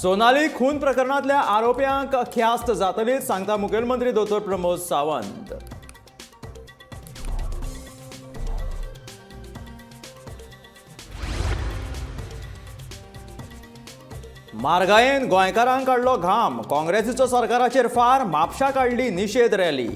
सोनाली खून प्रकरणांतल्या आरोप्यांक ख्यास्त जातलीच, सांगता मुखेलमंत्री दोतोर प्रमोद सावंत. म्हारगायेन गोंयकारांक काडलो घाम, काँग्रेसीचो सरकाराचेर फार, म्हापशा काडली निशेध रॅली.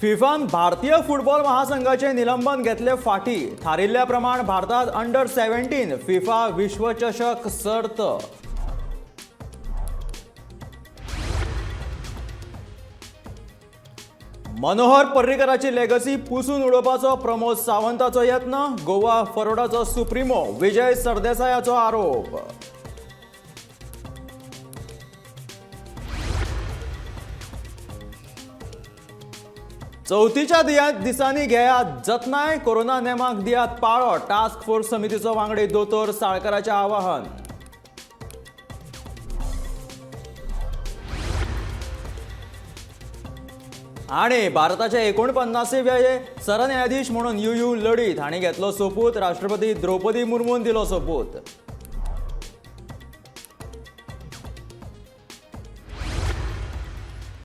फिफान भारतीय फुटबॉल महासंघाचे निलंबन घेतले फाटी, थारिल्ल्या प्रमाण भारतात अंडर 17 फिफा विश्वचषक सर्त. मनोहर पर्रीकराची लेगसी पुसून उडोवपाचो प्रमोद सावंताचो यत्न, गोवा फॉरवर्डाचो सुप्रिमो विजय सरदेसायाचो आरोप. चवथीच्या दिसांनी घेयात जतनाय, कोरोना नेमाक दियात पाळो, टास्क फोर्स समितीचो वांगडी दोतोर साळकाराचें आवाहन. आणि भारताचे 49वे सरन्यायाधीश म्हणून you you Lalit हांणी घेतलो सोपूत, राष्ट्रपती द्रौपदी मुर्मून दिलो सोपूत.